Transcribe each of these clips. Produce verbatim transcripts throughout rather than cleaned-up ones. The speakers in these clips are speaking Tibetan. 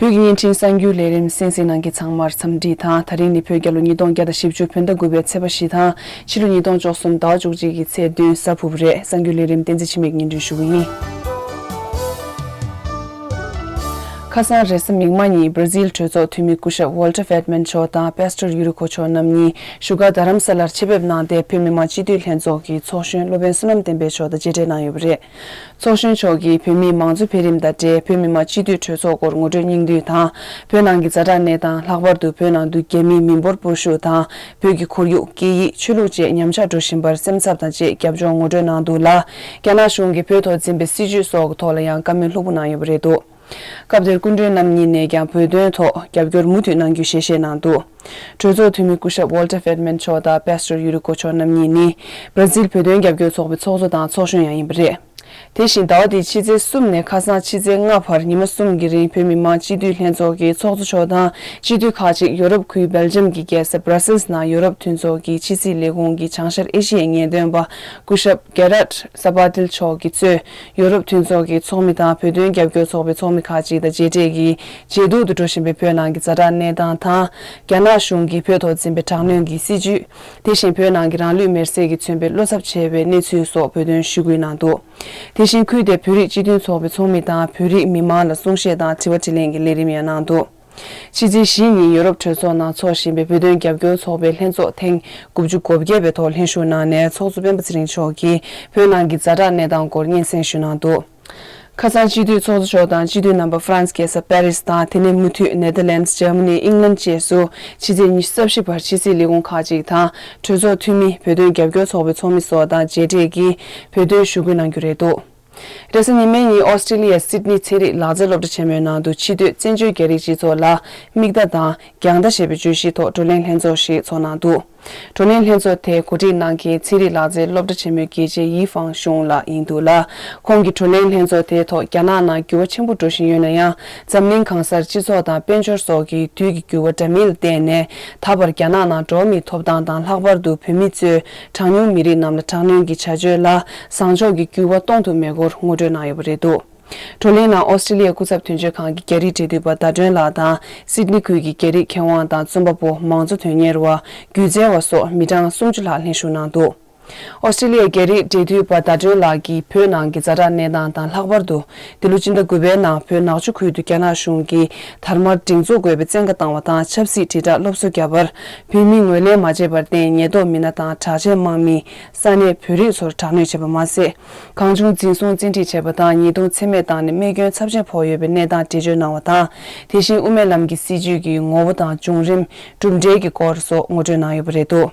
བོད་ཀྱི་བརྙན་འཕྲིན་གསར་འགྱུར་ལས་རིམ་གསན་གཟིགས་གནང་མཁན་ཚང་མར་འཚམས་འདྲི་དང་། ད་རིང་ནི་བོད་རྒྱལ་ལོ་ཉིས་སྟོང་བརྒྱ་དང་བཞི་བཅུ་བོད་ཟླ་དགུ་པའི་ཚེས་པ་བཞི་དང་། ཕྱི་ལོ་ཉིས་སྟོང་བཅུ་གསུམ་ཟླ་བ་བཅུ་གཅིག་གི་ཚེས་བདུན་གཟའ་ཕུར་བུ་རེད། གསར་འགྱུར་ལས་རིམ་བསྟན་འཛིན་འཆི་མེད་སྙན་སྒྲོན་ཞུ་གི་ཡིན། ཁ་སང་རེས་གཟའ་མིག་དམར་ཉིན་བྷར་ཛིལ་གྲོས་ཚོགས་འཐུས་མི་སྐུ་ཞབས་ཝོལ་ཊར་ཧྥེད་མན་མཆོག་དང་པེ་སི་ཊོར་ཡུ་རི་ཀོ་མཆོག་རྣམ་གཉིས་བཞུགས་སྒར་རྡ་རམ་ས་ལར་ཆེད་ཕེབས་གནང་སྟེ། བོད་མི་མང་སྤྱི་འཐུས་ལྷན་ཚོགས་ཀྱི་ཚོགས་གཞོན་སློབ་དཔོན་བསོད་ནམས་བསྟན་འཕེལ་མཆོག་དང་མཇལ་འཕྲད་གནང་ཡོད་པ་རེད། ཚོགས་གཞོན་མཆོག་གིས་བོད་མིའི་མང་གཙོ་འཕེལ་རིམ་དང་འབྲེལ་བོད་མི་མང་སྤྱི་འཐུས་གྲོས་ཚོགས་སྐོར་ངོ་སྤྲོད་སྙིང་བསྡུས་དང་། བོད་ནང་གི་ཛ་དྲག་གནས་སྟངས། ལྷག་པར་དུ་བོད་ནང་དུ་རྒྱ་མིའི་མི་འབོར་སྤོ་བཤུག་དང་། བོད་ཀྱི་ཁོར་ཡུག། སྐད་ཡིག། ཆོས་ལུགས་བཅས་ཉམས་ཆག་འགྲོ་བཞིན་པར་སེམས་འཚབ་དང་བཅས་རྒྱབ་ལྗོངས་ངོ་སྤྲོད་གནང་འདུག་ལ། རྒྱ་ནག་གཞུང་གིས་བོད་ཐོག་འཛིན་པའི་སྲིད་བྱུས་སོགས་ཀྱི་ཐོག་ལ་ཡང་བཀའ་མོལ་ལྷུག་པོ་གནང་ཡོད་པ་རེད་འདུག་སྐབས་དེར་སྐུ་མགྲོན་རྣམ་གཉིས་ནས་ཀྱང་བོད་དོན་ཐོག་རྒྱབ་སྐྱོར་མུ་མཐུད་གནང་རྒྱུ་ཞལ་བཞེས་གནང་འདུག་གྲོས་ཚོགས་འཐུས་མི་སྐུ་ཞབས་ཝོལ་ཊར་ཧྥེད་མན་མཆོག་དང་པེ་སི་ཊོར་ཡུ་རི་ཀོ་མཆོག་རྣམ་གཉིས་ནི། བྷར་ཛིལ་བོད་དོན་རྒྱབ་སྐྱོར་ཚོགས་པའི་ཚོགས་གཙོ་དང་ཚོགས་གཞོན་ཡང་ཡིན་པ་རེད། དེ་བཞིན་ཟླ་བ་འདིའི་ཕྱི་ཚེས་གསུམ་ནས་ཁ་སང་ཕྱི་ཚེས་ལྔ་བར་ཉི་མ་གསུམ་གྱི་རིང་བོད་མི་མང་སྤྱི་འཐུས་ལྷན་ཚོགས་ཀྱི་ཚོགས་གཙོ་མཆོག་དང་། སྤྱི་འཐུས་ཁག་ཅིག་ཡོ་རོབ་ཁུལ་སྦེལ་ཇམ་གྱི་རྒྱལ་ས་སྦྲ་སིལ་ནང་ཡོ་རོབ་མཐུན་ཚོགས་ཀྱི་ཕྱི་སྲིད་ལས་ཁུངས་ཀྱི་བྱང་ཤར་ཨེ་ཤི་ཡའི་ངེས་སྟོན་པ་སྐུ་ཞབས་གེ་རཱད་ས་པ་ཏིལ་མཆོག་གིས་གཙོས་ཡོ་རོབ་མཐུན་ཚོགས་ཀྱི་ཚོགས་མི་དང་བོད་དོན་རྒྱབ་སྐྱོར་ཚོགས་པའི་ཚོགས་མི་ཁག་ཅིག་དང་མཇལ་འཕྲད་ཀྱིས། ཇེ་སྡུག་ཏུ་འགྲོ་བཞིན་པའི་བོད་ནང་གི་ཛ་དྲག་གནས་སྟངས་དང་། རྒྱ་ནག་གཞུང་གིས་བོད་ཐོག་འཛིན་པའི་དྲག་གནོན་གྱི་སྲིད་བྱུས། དེ་བཞིན་བོད་ནང་གི་རང་ལུས་མེར་སྲེག་གིས་མཚོན་པའི་བློ་འཚབ་ཆེ་བའི་གནས་ཚུལ་སོགས་བོད་དོན་ཞུ་སྐུལ་གནང་འདུག་དེ་བཞིན་ཁུལ་དེའི་བོད་རིགས་སྤྱི་མཐུན་ཚོགས་པའི་ཚོགས་མི་དང་བོད་རིགས་མི་མང་ལ་གསུང་བཤད་དང་དྲི་བ་དྲིས་ལན་གྱི་ལས་རིམ་ཡང་གནང་འདུག་ཕྱི་ཚེས་བཞི་ཉིན་ཡོ་རོབ་གྲོས་ཚོགས་ནང་འཚོགས་བཞིན་པའི་བོད་དོན་རྒྱབ་སྐྱོར་ཚོགས་པའི་ལྷན་ཚོགས་ཐེངས་དགུ་བཅུ་གོ་བརྒྱད་པའི་ཐོག་ལྷན་ཞུགས་གནང་ནས། ཚོགས་གཙོ་སྤེན་པ་ཚེ་རིང་མཆོག་གིས་བོད་ནང་གི་ཛ་དྲག་གནས་སྟངས་སྐོར་སྙན་སེང་ཞུས་གནང་འདུག་ཁ་སང་སྤྱི་འཐུས་ཚོགས་གཙོ་མཆོག་དང་སྤྱི་འཐུས་རྣམ་པ་ཧྥ་རན་སི་རྒྱལ་ས་པེ་རི་སི་དང་། དེ་ནས་མུ་མཐུད་ནེ་དར་ལེན་སི། འཇར་མ་ནི། ཨིང་ལན་བཅས་སུ་ཕྱི་ཚེས་ཉི་ཤུ་རྩ་བཞི་བར་ཕྱི་སྲིད་ལས་ཁུངས་ཁག་ཅིག་དང་། གྲོས་ཚོགས་འཐུས་མི། བོད་དོན་རྒྱབ་སྐྱོར་ཚོགས་པའི་ཚོགས་མི་སོགས་དང་མཇལ་འཕྲད་ཀྱིས་བོད་དོན་ཞུ་སྐུལ་གནང་རྒྱུ་རེད་འདུག་རེས་གཟའ་ཉི་མའི་ཉིན་ཨོ་སི་ཀྲི་ལི་ཡའི་སིད་ནི་ཚན་རིག་ལག་རྩལ་སློབ་གྲྭ་ཆེན་མོའི་ནང་དུ་ཕྱི་སྡོད་བཙན་བྱོལ་རྒྱ་རིགས་སྤྱི་ཚོགས་ལ་མིག་ལྟ་དང་རྒྱང་ལྟ་ཞེས་པའི་བརྗོད་གཞིའི་ཐོག་བགྲོ་གླེང་ལྷན་ཚོགས་ཤིག་ཚོགས་གནང་འདུག་བགྲོ་གླེང་ལྷན་ཚོགས་དེ་གོ་སྒྲིག་གནང་མཁན་ཚན་རིག་ལག་རྩལ་སློབ་གྲྭ་ཆེན་མོའི་དགེ་ཆེ་ཡི་ཧྥང་ཞུང་ལགས་ཡིན་འདུག་ལ། ཁོང་གིས་བགྲོ་གླེང་ལྷན་ཚོགས་དེའི་ཐོག་རྒྱ་ནག་ནང་འགྱུར་བ་ཆེན་པོ་འགྲོ་བཞིན་ཡོད་ན་ཡང་། འཛམ་གླིང་གང་སར་སྤྱི་ཚོགས་དང་དཔལ་འབྱོར་སོགས་ཀྱི་དུས་ཀྱི་འགྱུར་བ་འདྲ་མིན་ལ་བརྟེན་ནས། ད་བར་རྒྱ་ནག་ནང་འགྲོ་བ་མིའི་ཐོབ་ཐང་དང་། ལྷག་པར་དུ་བོད་མི་གཙོས་གྲངས་ཉུང་མི་རིགས་རྣམས་ལ་དྲག་གནོན་གྱི་བྱ་སྤྱོད་ལ་བཟང་ཕྱོགས་ཀྱི་འགྱུར་བ་གཏོང་ཐུབ་མེད་སྐོར་ངོ་སྤྲོད་གནང་ཡོད་པ་རེད་འདུག་བགྲོ་གླེང་ནང་ཨོ་སི་ཀྲི་ལི་ཡའི་སྐུ་ཚབ་དོན་གཅོད་ཁང་གི་རྒྱ་རིགས་འབྲེལ་མཐུད་པ་ཟླ་སྒྲོན་ལགས་དང་། སིད་ནི་ཁུལ་གྱི་རྒྱ་རིགས་མཁས་དབང་དང་། རྩོམ་པ་པོ། མང་གཙོ་དོན་གཉེར་བ། སྒྱུ་རྩལ་བ་སོགས་མི་གྲངས་སུམ་ཅུ་ལྷག་ལྷན་ཞུགས་གནང་འདུག་ཨོ་སི་ཀྲི་ལི་ཡའི་རྒྱ་རིགས་འབྲེལ་མཐུད་པ་ཟླ་སྒྲོན་ལགས་ཀྱིས་བོད་ནང་གི་ཛ་དྲག་གནས་སྟངས་དང་། ལྷག་པར་དུ་འདི་ལོ་སྤྱི་ཟླ་དགུ་པའི་ནང་བོད་ནག་ཆུ་ཁུལ་དུ་རྒྱ་ནག་གཞུང་གིས་དར་དམར་སྒྲིག་འཛུགས་དགོས་པའི་བཙན་བཀའ་བཏང་བ་དང་། ཆབ་སྲིད་དྲིལ་བསྒྲགས་སློབ་གསོ་བརྒྱབ་པར་བོད་མིས་ངོས་ལེན་མ་བྱས་པར་བརྟེན། ཉེན་རྟོག་མི་སྣ་དང་དྲག་ཆས་དམག་མིས་ས་གནས་བོད་རིགས་ཚོར་དྲག་གནོན་བྱས་པ་མ་ཟད། གང་བྱུང་འཛིན་བཟུང་བཙན་ཁྲིད་བྱས་པ་དང་། ཉེས་རྡུང་ཚད་མེད་བཏང་ནས་རྨས་སྐྱོན་ཚབས་ཆེན་ཕོག་ཡོད་པའི་གནས་སྟངས་འགྲེལ་བརྗོད་གནང་བ་དང་། དེ་བཞིན་དབུ་མའི་ལམ་གྱི་སྲིད་བྱུས་ཀྱི་ངོ་བོ་དང་། བྱུང་རིམ། གྲུབ་འབྲས་ཀྱི་སྐོར་སོགས་ངོ་སྤྲོད་གནང་ཡོད་པ་རེད་འདུག་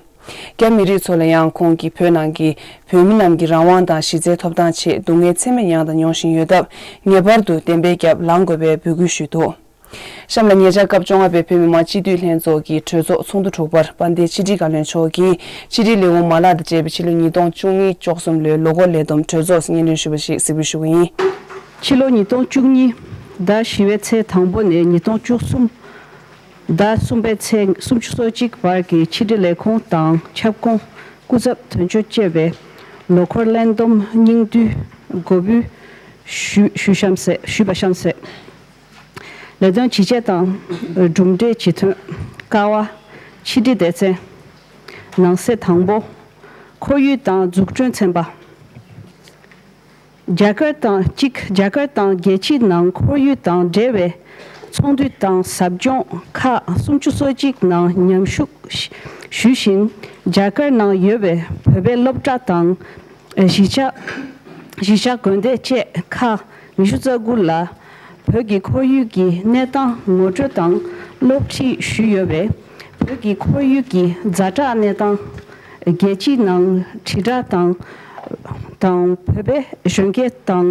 རྒྱ་མི་རིགས་ཚོ་ལ་ཡང་ཁོང་གིས་བོད་ནང་གི་བོད་མི་རྣམས་ཀྱི་རང་དབང་དང་གཞི་རྩའི་ཐོབ་ཐང་ཆེད་སྡུག་བསྔལ་ཚད་མེད་ཡང་དང་ཡང་མྱོང་བཞིན་ཡོད་སྟབས། ངེས་པར་དུ་བདེན་པའི་རྒྱབ་ལངས་དགོས་པའི་འབོད་སྐུལ་ཞུས་འདུག་གཤམ་ལ་ཉེ་ཆར་སྐབས་བཅོ་ལྔ་པའི་བོད་མི་མང་སྤྱི་འཐུས་ལྷན་ཚོགས་ཀྱི་གྲོས་ཚོགས་ཚོགས་འདུ་དྲུག་པར་དཔལ་ལྡན་ཕྱི་དྲིལ་བཀའ་བློན་མཆོག་གིས་ཕྱི་དྲིལ་ལས་ཁུངས་མ་ལག་དང་བཅས་པའི་ཕྱི་ལོ་ཉིས་སྟོང་བཅུ་གཉིས་བཅུ་གསུམ་ལོའི་ལོ་འཁོར་ལས་བསྡོམས་གྲོས་ཚོགས་སུ་སྙན་སྒྲོན་ཞུས་པ་ཞིག་གཟིགས་འབུལ་ཞུ་གི་ཡིན། ཕྱི་ལོ་ཉིས་སྟོང་བཅུ་གཉིས་ཟླ་བཞི་པའི་ཚེས་དང་པོ་ནས་ཉིས་སྟོང་བཅུ་གསུམ་ཟླ་གསུམ་པའི་ཚེས་སུམ་ཅུ་སོ་གཅིག་བར་གྱི་ཕྱི་དྲིལ་ལས་ཁུངས་དང་ཁྱབ་ཁོངས་སྐུ་ཚབ་དོན་གཅོད་བཅས་པའི་ལོ་འཁོར་ལས་བསྡོམས་སྙིང་བསྡུས་གོ་བསྡུར་ཞུ་ཞུ་གཤམ་གསལ། ཞུས་པ་གཤམ་གསལ། ལས་དོན་ཇི་བྱས་དང་། གྲུབ་འབྲས་ཇི་ཐོན། ཀ་བ། ཕྱི་དྲིལ་སྡེ་ཚན། ནང་གསེས་དང་པོ། ཁོར་ཡུག་དང་འཛུགས་སྐྲུན་ཚན་པ། རྒྱ་གར་དང་གཅིག་རྒྱ་གར་དང་རྒྱལ་སྤྱིའི་ནང་ཁོར་ཡུག་དང་འབྲེལ་བའི་ཚོགས་འདུ་དང་ཟབ་སྦྱོང་ཁག་སུམ་ཅུ་སོ་གཅིག་ནང་མཉམ་ཞུགས་ཞུས་ཤིང་། རྒྱ་གར་ནང་ཡོད་པའི་བོད་པའི་སློབ་གྲྭ་དང་། གཞིས་ཆགས། གཞིས་ཆགས་དགོན་སྡེ་བཅས་ཁག་ཉི་ཤུ་རྩ་དགུ་ལ་བོད་ཀྱི་ཁོར་ཡུག་གི་གནས་སྟངས་ངོ་སྤྲོད་དང་སློབ་ཁྲིད་ཞུས་ཡོད་པས། བོད་ཀྱི་ཁོར་ཡུག་གི་ཛ་དྲག་གནས་སྟངས་རྒྱལ་སྤྱིའི་ནང་དྲིལ་བསྒྲགས་དང་། དང་བོད་པའི་གཞོན་སྐྱེས་དང་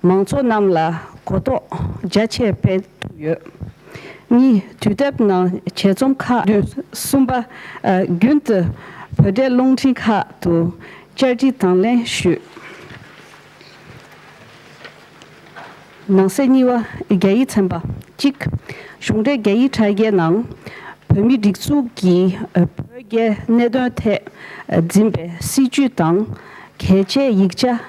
མང་ཚོགས་རྣམས་ལ་གོ་རྟོགས་རྒྱ་ཆེ་སྤེལ་ཐུབ་ཡོད། གཉིས། དུས་དེབ་ནང་ཆེད་རྩོམ་ཁག་བདུན། གསུམ་པ། རྒྱུན་དུ་བོད་འབྲེལ་རླུང་འཕྲིན་ཁག་ཏུ་བཅར་འདྲི་དང་ལེན་ཞུས། ནང་གསེས་གཉིས་པ། རྒྱ་ཡིག་ཚན་པ། གཅིག་གཞུང་འབྲེལ་རྒྱ་ཡིག་དྲ་རྒྱའི་ནང་བོད་མིའི་སྒྲིག་འཛུགས་ཀྱི་བོད་རྒྱའི་གནད་དོན་ཐད་འཛིན་པའི་སྲིད་བྱུས་དང་། གལ་ཆེའི་ཡིག་ཆ།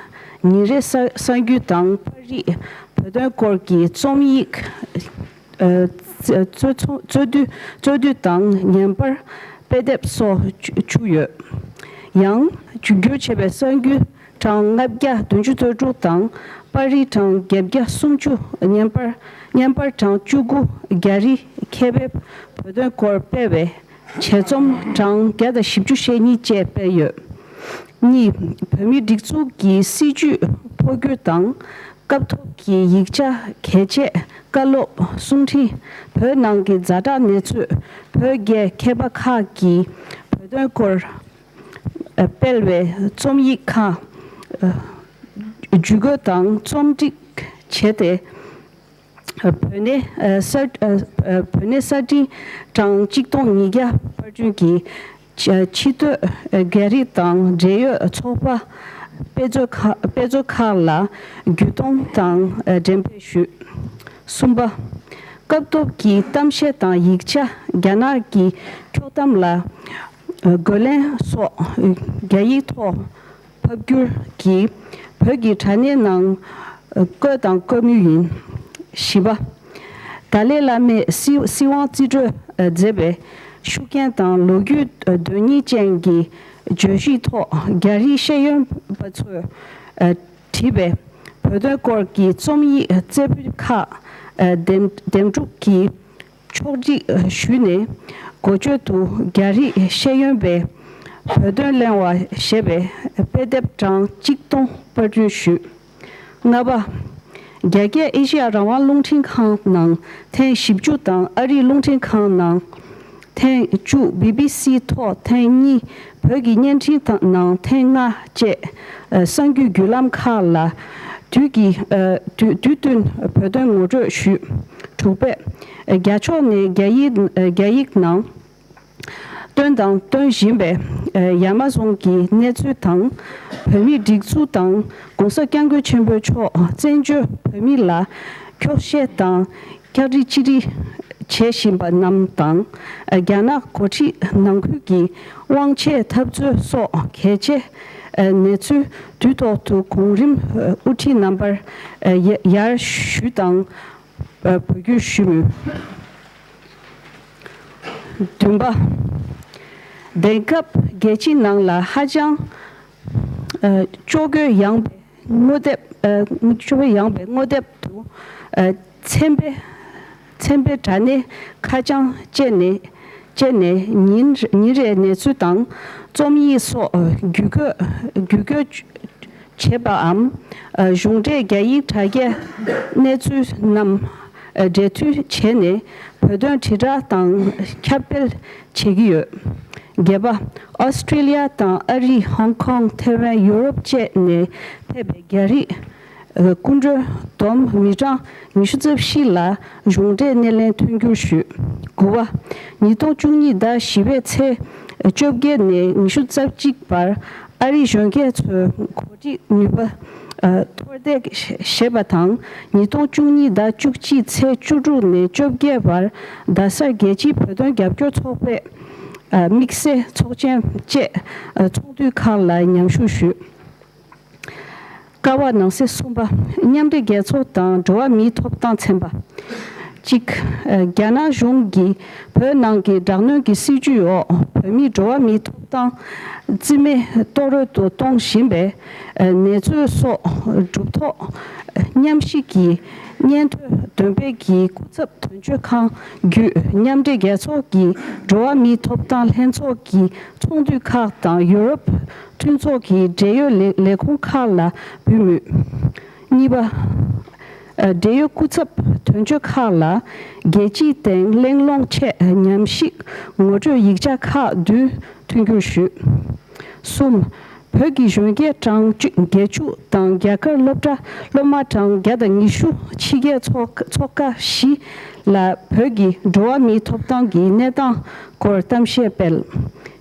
ཉིན་རེའི་གསར་གསར་འགྱུར་དང་པར་རིས། བོད་དོན་སྐོར་གྱི་རྩོམ་ཡིག་ཨ་རྩོད་ཚོང་རྩོད་དུས་རྩོད་དུས་དང་བརྙན་པར་དཔེ་དེབ་སོགས་བཅུག་ཡོད། ཡང་བསྒྱུར་བྱས་པའི་གསར་འགྱུར་གྲངས་ལྔ་བརྒྱ་བདུན་ཅུ་དོན་དྲུག་དང་པར་རིས་གྲངས་བརྒྱད་བརྒྱ་སུམ་ཅུ། བརྙན་པར་བརྙན་པར་གྲངས་བཅུ་དགུ། རྒྱ་རིགས་མཁས་པས་བོད་དོན་སྐོར་སྤེལ་བའི་ཆེད་རྩོམ་གྲངས་བརྒྱ་དང་བཞི་བཅུ་ཞེ་གཉིས་བཅས་སྤེལ་ཡོད། གཉིས། བོད་མིའི་སྒྲིག་འཛུགས་ཀྱི་སྲིད་བྱུས་འཕོ་འགྱུར་དང་སྐབས་ཐོག་གི་ཡིག་ཆ། གལ་ཆེ་བཀའ་སློབ། གསུང་འཕྲིན། བོད་ནང་གི་ཛ་དྲག་གནས་ཚུལ། བོད་རྒྱའི་མཁས་པ་ཁག་གིས་བོད་དོན་སྐོར་སྤེལ་བའི་རྩོམ་ཡིག་ཁག་ཇུས་འགོད་དང་རྩོམ་སྒྲིག་བྱས་ཏེ། བོད་གནས་གསར་བོད་གནས་གསར་འཕྲིན་གྲངས་གཅིག་སྟོང་ཉིས་བརྒྱ་པར་སྐྲུན་གྱིས། ཕྱི་སྡོད་རྒྱ་རིགས་དང་འབྲེལ་ཡོད་ཚོགས་པ། དཔེ་མཛོད་ཁག་དཔེ་མཛོད་ཁག་ལ་བརྒྱུད་གཏོང་དང་འགྲེམས་སྤེལ་ཞུས། གསུམ་པ། སྐབས་ཐོག་གི་གཏམ་བཤད་དང་ཡིག་ཆ། རྒྱ་ནག་གི་འཁྱོག་གཏམ་ལ་རྒོལ་ལན་སོགས་རྒྱ་ཡིག་ཐོག་ཕབ་བསྒྱུར་གྱིས་བོད་ཀྱི་དྲ་གནས་ནང་བཀོད་དང་བཀོད་མུས་ཡིན། བཞི་པ། ཏཱ་ལའི་བླ་མས་སྲིད་སྲིད་དབང་རྩིས་སྤྲོད་མཛད་པའི་ཤུགས་རྐྱེན་དང་ལོ་རྒྱུས་དོན་སྙིང་ཅན་གྱི་བརྗོད་གཞིའི་ཐོག་རྒྱ་རིགས་ཤེས་ཡོན་པ་ཚོས་བྲིས་པའི་བོད་དོན་སྐོར་གྱི་རྩོམ་ཡིག་རྩེ་ཕུད་ཁག་འདེམས་འདེམས་སྒྲུག་གིས། ཕྱོགས་སྒྲིག་ཞུས་ནས། འགོ་བརྗོད་དུ་རྒྱ་རིགས་ཤེས་ཡོན་པས་བོད་དོན་གླེང་བ་ཞེས་པའི་དཔེ་དེབ་གྲངས་གཅིག་སྟོང་པར་སྐྲུན་ཞུས། ལྔ་པ། རྒྱ་སྐད་ཨེ་ཤི་ཡ་རང་དབང་རླུང་འཕྲིན་ཁང་ནང་ཐེངས་བཞི་བཅུ་དང་ཨ་རིའི་རླུང་འཕྲིན་ཁང་ནང་ཐེངས་བཅུ། བི་བི་སི་ཐོག་ཐེངས་གཉིས། བོད་ཀྱི་བརྙན་འཕྲིན་ནང་ཐེངས་ལྔ་བཅས་གསར་འགྱུར་བརྒྱུད་ལམ་ཁག་ལ་དུས་ཀྱི་དུས་དུས་བསྟུན་བོད་དོན་ངོ་སྤྲོད་ཞུས། དྲུག་པས། རྒྱ་ཕྱོགས་ནས་རྒྱ་ཡིག་རྒྱ་ཡིག་ནང་བཏོན་དང་བཏོན་བཞིན་པའི་ཡ་མ་ཟུང་གི་གནས་ཚུལ་དང་། བོད་མིའི་སྒྲིག་འཛུགས་དང་༸གོང་ས་༸སྐྱབས་མགོན་ཆེན་པོ་མཆོག་བཙན་བྱོལ་བོད་མི་ལ་འཁྱོག་བཤད་དང་། སྐྱག་རྫུན་ཅི་རིགས་བྱེད་བཞིན་པ་རྣམས་དང་། རྒྱ་ནག་འགོ་ཁྲིད་ནང་ཁུལ་གྱི་དབང་ཆའི་འཐབ་རྩོད་སོགས་གལ་ཆེ་གནས་ཚུལ་དུས་ཐོག་ཏུ་གོང་རིམ་དབུ་ཁྲིད་རྣམ་པར་ཡར་ཞུ་དང་འབོད་སྐུལ་ཞུ་མུས། བདུན་པ། དེང་སྐབས་རྒྱལ་སྤྱིའི་ནང་ལ་ཧ་ཅང་ཨ་ལྕོགས་གོས་ཡངས་པའི་སྔོ་དེབ། ཨ་ལྕོགས་གོས་ཡངས་པའི་སྔོ་དེབ་ཏུ་ཨ་ཚན་པའི་ཚན་པའི་དྲ་གནས་ཁ་བྱང་བཅས་ནས་བཅས་ནས་ཉིན་ཉིན་རེའི་གནས་ཚུལ་དང་རྩོམ་ཡིག་སོགས་བརྒྱུད་འགོད་བརྒྱུད་འགོད་བྱེད་པའམ། གཞུང་འབྲེལ་རྒྱ་ཡིག་དྲ་རྒྱའི་གནས་ཚུལ་རྣམས་འབྲེལ་མཐུད་བྱས་ནས་བོད་དོན་དྲིལ་བསྒྲགས་དང་ཁྱབ་སྤེལ་བྱེད་ཀྱི་ཡོད། བརྒྱད་པ། ཨོ་སི་ཀྲི་ལི་ཡ་དང་ཨ་རི། ཧོང་ཀོང་། ཐེ་ཝན། ཡུ་རོབ་བཅས་ནས་ཕེབས་པའི་རྒྱ་རིགས་སྐུ་མགྲོན་བསྡོམས་མི་གྲངས་ཉི་ཤུ་རྩ་བཞི་ལ་གཞུང་འབྲེལ་སྣེ་ལེན་མཐུན་འགྱུར་ཞུས། དགུ་པ། ཉིས་སྟོང་བཅུ་གཉིས་ཟླ་བཞི་པའི་ཚེས་བཅོ་བརྒྱད་ནས་ཉི་ཤུ་རྩ་གཅིག་བར་ཨ་རིའི་གཞོན་སྐྱེས་ཚོའི་གོ་སྒྲིག་ནུས་པ་མཐོར་འདེགས་བྱས་པ་དང་། ཉིས་སྟོང་བཅུ་གཉིས་ཟླ་བཅུ་གཅིག་ཚེས་བཅུ་དྲུག་ནས་བཅོ་བརྒྱད་བར་རྡ་སར་རྒྱལ་སྤྱིའི་བོད་དོན་རྒྱབ་སྐྱོར་ཚོགས་པའི་དམིགས་བསལ་ཚོགས་ཆེན་བཅས་ཚོགས་འདུ་ཁག་ལ་མཉམ་ཞུགས་ཞུས། ཀ་བ་ནང་གསེས་གསུམ་པ། མཉམ་འབྲེལ་རྒྱལ་ཚོགས་དང་འགྲོ་བ་མིའི་ཐོབ་ཐང་ཚན་པ། གཅིག་རྒྱ་ནག་གཞུང་གིས་བོད་ནང་གི་དྲག་གནོན་གྱི་སྲིད་བྱུས་འོག་བོད་མིའི་འགྲོ་བ་མིའི་ཐོབ་ཐང་རྩིས་མེད་རྡོག་རོལ་དུ་གཏོང་བཞིན་པའི་གནས་ཚུལ་སོགས་གྲུབ་ཐོབ་མཉམ་ཞིག་གི་སྙན་ཐོ་འདོན་སྤེལ་གྱི་སྐུ་ཚབ་དོན་གཅོད་ཁང་བརྒྱུད་མཉམ་འབྲེལ་རྒྱལ་ཚོགས་ཀྱི་འགྲོ་བ་མིའི་ཐོབ་ཐང་ལྷན་ཚོགས་ཀྱི་ཚོགས་འདུ་ཁག་དང་ཡུ་རོབ་མཐུན་ཚོགས་ཀྱི་འབྲེལ་ཡོད་ལས་ལས་ཁུངས་ཁག་ལ་འབུལ་མུས། གཉིས་པ། འབྲེལ་ཡོད་སྐུ་ཚབ་དོན་གཅོད་ཁག་ལ་རྒྱལ་སྤྱིའི་སྟེང་གླེང་སློང་ཆེད་ཉམས་ཞིབ་ངོ་སྤྲོད་ཡིག་ཆ་ཁག་བདུན་མཐུན་འགྱུར་ཞུས། གསུམ། བོད་ཀྱི་གཞོན་སྐྱེས་གྲངས་བརྒྱད་ཅུ་དང་རྒྱ་གར་སློབ་གྲྭ་སློབ་མ་གྲངས་བརྒྱ་དང་ཉི་ཤུ་ཕྱི་རྒྱལ་ཚོགས་ཚོགས་ཁག་བཞི་ལ་བོད་ཀྱི་འགྲོ་བ་མིའི་ཐོབ་ཐང་གི་གནས་སྟངས་སྐོར་གཏམ་བཤད་སྤེལ།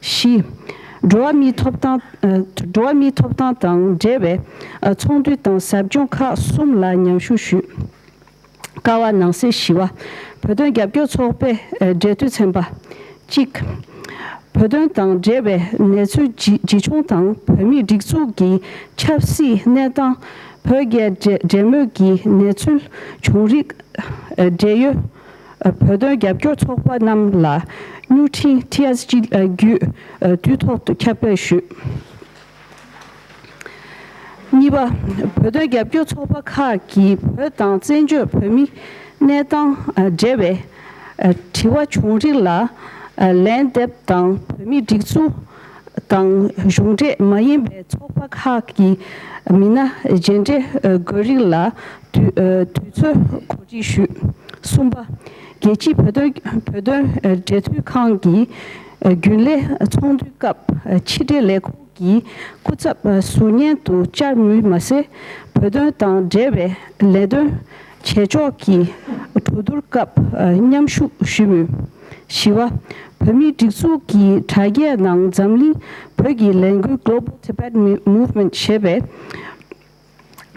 བཞི། འགྲོ་བ་མིའི་ཐོབ་ཐང་། ཨ་འགྲོ་བ་མིའི་ཐོབ་ཐང་དང་འབྲེལ་བའི་ཨ་ཚོགས་འདུ་དང་ཟབ་སྦྱོང་ཁག་གསུམ་ལ་མཉམ་ཞུགས་ཞུས། ཀ་བ་ནང་གསེས་བཞི་པ། བོད་དོན་རྒྱབ་སྐྱོར་ཚོགས་པའི་ཨ་འབྲེལ་མཐུད་ཚན་པ། གཅིག་བོད་དོན་དང་འབྲེལ་བའི་གནས་ཚུལ་ཇི་ཇི་བྱུང་དང་བོད་མིའི་སྒྲིག་འཛུགས་ཀྱི་ཆབ་སྲིད་གནས་སྟངས། བོད་རྒྱའི་འབྲེལ་འབྲེལ་མོལ་གྱི་གནས་ཚུལ་བྱུང་རིགས། ཨ་འབྲེལ་ཡོད་ བོད་དོན་རྒྱབ་སྐྱོར་ཚོགས་པ་རྣམས་ལ་མྱུར་འཕྲིན་ཊི་ཨེས་ཇི་བརྒྱུད་དུས་ཐོག་ཏུ་ཁྱབ་སྤེལ་ཞུས། གཉིས་པ། བོད་དོན་རྒྱབ་སྐྱོར་ཚོགས་པ་ཁག་གིས་བོད་དང་བཙན་བྱོལ་བོད་མིའི་གནས་སྟངས་འབྲེལ་བའི་དྲི་བ་བྱུང་རིགས་ལ་ལན་འདེབས་དང་བོད་མིའི་སྒྲིག་འཛུགས་དང་གཞུང་འབྲེལ་མ་ཡིན་པའི་ཚོགས་པ་ཁག་གི་མི་སྣ་མཇལ་འཕྲད་དགོས་རིགས་ལ་དུས་དུས་ཚོད་གོ་སྒྲིག་ཞུས། གསུམ་པ། རྒྱལ་སྤྱིའི་བོད་དོན་བོད་དོན་འབྲེལ་མཐུད་ཁང་གི་རྒྱུན་ལས་ཚོགས་འདུའི་སྐབས་ཕྱི་འབྲེལ་ལས་ཁུངས་ཀྱི་སྐུ་ཚབ་ཟུར་ཉན་དུ་བཅར་མུས་མ་ཟད། བོད་དོན་དང་འབྲེལ་བའི་ལས་དོན་བྱེད་ཕྱོགས་ཀྱི་གྲོས་བསྡུར་སྐབས་མཉམ་ཞུགས་ཞུས་མུས། བཞི་པ། བོད་མིའི་སྒྲིག་འཛུགས་ཀྱི་དྲ་རྒྱའི་ནང་འཛམ་གླིང་བོད་ཀྱི་ལས་འགུལ་Global Tibetan Movement ཞེས་པའི་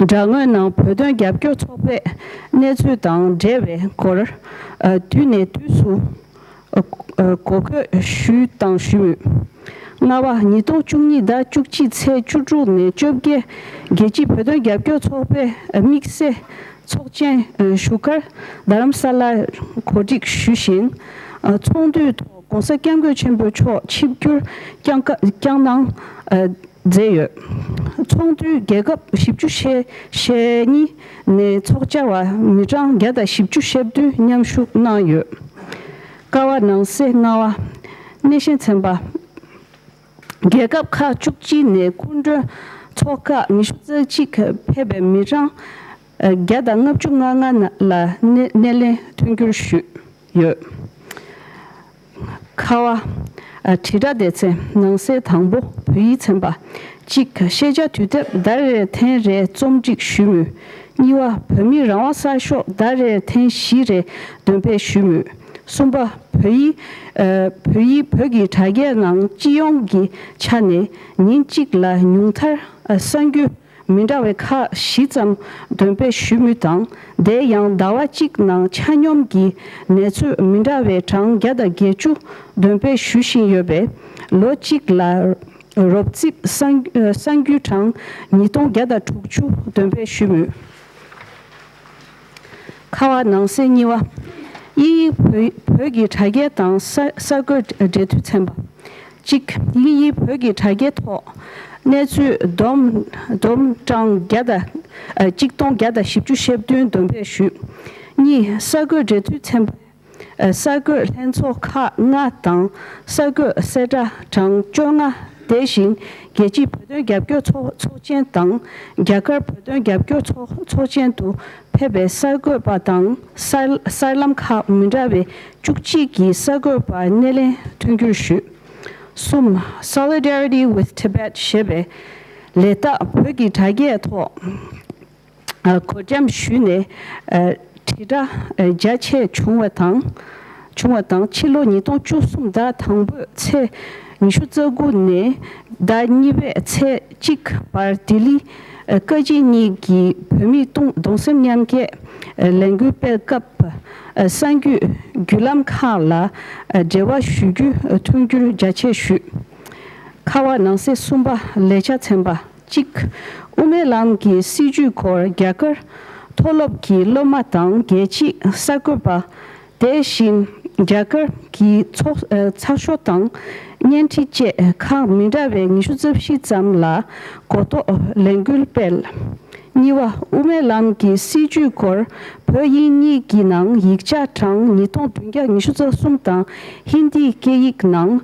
དྲ་ངོས་ནང་བོད་དོན་རྒྱབ་སྐྱོར་ཚོགས་པའི་གནས་ཚུལ་དང་འབྲེལ་བའི་སྐོར་དུས་ནས་དུས་སུ་གོ་བཀོད་ཞུས་དང་ཞུ་མུས། ལྔ་པ། ཉིས་སྟོང་བཅུ་གཉིས་ཟླ་བཅུ་གཅིག་ཚེས་བཅུ་དྲུག་ནས་བཅོ་བརྒྱད། རྒྱལ་སྤྱིའི་བོད་དོན་རྒྱབ་སྐྱོར་ཚོགས་པའི་དམིགས་བསལ་ཚོགས་ཆེན་བཞུགས་སྒར་རྡ་རམ་ས་ལར་གོ་སྒྲིག་ཞུས་ཤིང་། ཚོགས་འདུའི་ཐོག་༧གོང་ས་༧སྐྱབས་མགོན་ཆེན་པོ་མཆོག་ཆིབས་བསྒྱུར་བསྐྱངས་བསྐྱངས་གནང་མཛད་ཡོད། ཚོགས་འདུའི་རྒྱལ་ཁབ་བཞི་བཅུ་ཞེ་ཞེ་གཉིས་ནས་ཚོགས་བཅར་བ་མི་གྲངས་བརྒྱ་དང་བཞི་བཅུ་ཞེ་བདུན་མཉམ་ཞུགས་གནང་ཡོད། ཀ་བ་ནང་གསེས་ལྔ་པ། སྣེ་ཤན་ཚན་པ། རྒྱལ་ཁབ་ཁག་བཅུ་གཅིག་ནས་སྐུ་མགྲོན་ཚོགས་ཁག་ཉི་ཤུ་རྩ་གཅིག་ཕེབས་པའི་མི་གྲངས་བརྒྱ་དང་ལྔ་བཅུ་ང་ལྔ་ལ་སྣེ་སྣེ་ལེན་མཐུན་འགྱུར་ཞུས་ཡོད། ཁ་བ། ཨ། དྲིལ་བསྒྲགས་སྡེ་ཚན། ནང་གསེས་དང་པོ། བོད་ཡིག་ཚན་པ། གཅིག་ཤེས་བྱ་དུས་དེབ་ཟླ་རེར་ཐེངས་རེ་རྩོམ་སྒྲིག་ཞུས་མུས། གཉིས་པ། བོད་མིའི་རང་དབང་གསར་ཤོག་ཟླ་རེར་ཐེངས་བཞི་རེ་འདོན་སྤེལ་ཞུས་མུས། གསུམ་པ། བོད་ཡིག་ཨ། བོད་ཡིག་བོད་ཀྱི་དྲ་རྒྱའི་ནང་སྤྱི་ཡོངས་ཀྱི་ཆ་ནས་ཉིན་གཅིག་ལ་ཉུང་མཐར། ཨ། གསར་འགྱུར་མི་འདྲ་བའི་ཁག་བཞི་ཙམ་འདོན་སྤེལ་ཞུ་མུས་དང་། དེ་ཡང་ཟླ་བ་གཅིག་ནང་ཆ་སྙོམས་ཀྱི་གནས་ཚུལ་མི་འདྲ་བའི་གྲངས་བརྒྱ་དང་བརྒྱད་ཅུ་འདོན་སྤེལ་ཞུ་བཞིན་ཡོད་པས། ལོ་གཅིག་ལ་རོབ་རྩིས་གསར་གསར་འགྱུར་གྲངས་ཉིས་སྟོང་བརྒྱ་དང་དྲུག་ཅུ་འདོན་སྤེལ་ཞུ་མུས། ཁ་བ་ནང་གསེས་གཉིས་པ། དབྱིན་ཡིག་བོད་བོད་ཀྱི་དྲ་རྒྱ་དང་གསར་གསར་འགོད་འབྲེལ་མཐུད་ཚན་པ། གཅིག་དབྱིན་ཡིག་བོད་ཀྱི་དྲ་རྒྱའི་ཐོག་གནས་ཚུལ་བསྡོམས་བསྡོམས་གྲངས་བརྒྱ་དང་ཨ། གཅིག་སྟོང་བརྒྱ་དང་བཞི་བཅུ་ཞེ་བདུན་འདོན་སྤེལ་ཞུས། གཉིས་གསར་འགོད་འབྲེལ་མཐུད་ཚན་པ། ཨ། གསར་འགོད་ལྷན་ཚོགས་ཁག་ལྔ་དང་གསར་འགོད་གསལ་བསྒྲགས་གྲངས་བཅོ་ལྔ། དེ་བཞིན་རྒྱལ་སྤྱིའི་བོད་དོན་རྒྱབ་སྐྱོར་ཚོགས་ཚོགས་ཆེན་དང་རྒྱ་གར་བོད་དོན་རྒྱབ་སྐྱོར་ཚོགས་ཚོགས་ཆེན་དུ་ཕེབས་པའི་གསར་འགོད་པ་དང་གསར་གསར་ལམ་ཁག་མི་འདྲ་བའི་བཅུ་གཅིག་གི་གསར་འགོད་པ་སྣེ་ལེན་མཐུན་འགྱུར་ཞུས། གསུམ། Solidarity with Tibet ཞེས་པའི་ལས་རྟགས་བོད་ཀྱི་དྲ་རྒྱའི་ཐོག་ཨ། གོ་འགྲེམས་ཞུས་ནས། ཨ། དྲིལ་བསྒྲགས་རྒྱ་ཆེ་བྱུང་བ་དང་། བྱུང་བ་དང་ཕྱི་ལོ་ཉིས་སྟོང་བཅུ་གསུམ་ཟླ་དང་པོའི་ཚེས་ཉི་ཤུ་རྩ་དགུ་ནས་ཟླ་གཉིས་པའི་ཚེས་གཅིག་བར་ལྡི་ལི། ཨ། བཀའ་སྤྱི་གཉིས་ཀྱི་བོད་མིའི་གདུང་གདུང་སེམས་མཉམ་སྐྱེད་ལས་འགུལ་སྤེལ་སྐབས། ཨ། གསར་འགྱུར་བརྒྱུད་ལམ་ཁག་ལ། ཨ། འབྲེལ་བ་ཞུ་རྒྱུ་མཐུན་འགྱུར་རྒྱ་ཆེ་ཞུས། ཁ་བ་ནང་གསེས་གསུམ་པ། ལས་འཆར་ཚན་པ། གཅིག་དབུ་མའི་ལམ་གྱི་སྲིད་བྱུས་སྐོར་རྒྱ་གར་མཐོ་སློབ་ཀྱི་སློབ་མ་དང་རྒྱལ་སྤྱིའི་གསར་འགོད་པ། དེ་བཞིན་རྒྱ་གར་གྱི་ཚོགས་ཚགས་ཤོག་དང་བརྙན་འཕྲིན་བཅས་ཁག་མི་འདྲ་བའི་ཉི་ཤུ་རྩ་བཞི་ཙམ་ལ་གོ་རྟོགས་ལས་འགུལ་སྤེལ། གཉིས་པ། དབུ་མའི་ལམ་གྱི་སྲིད་བྱུས་སྐོར་བོད་དབྱིན་གཉིས་ཀྱི་ནང་ཡིག་ཆ་གྲངས་ཉིས་སྟོང་བདུན་བརྒྱ་ཉི་ཤུ་རྩ་གསུམ་དང་ཧིན་དིའི་སྐད་ཡིག་ནང་།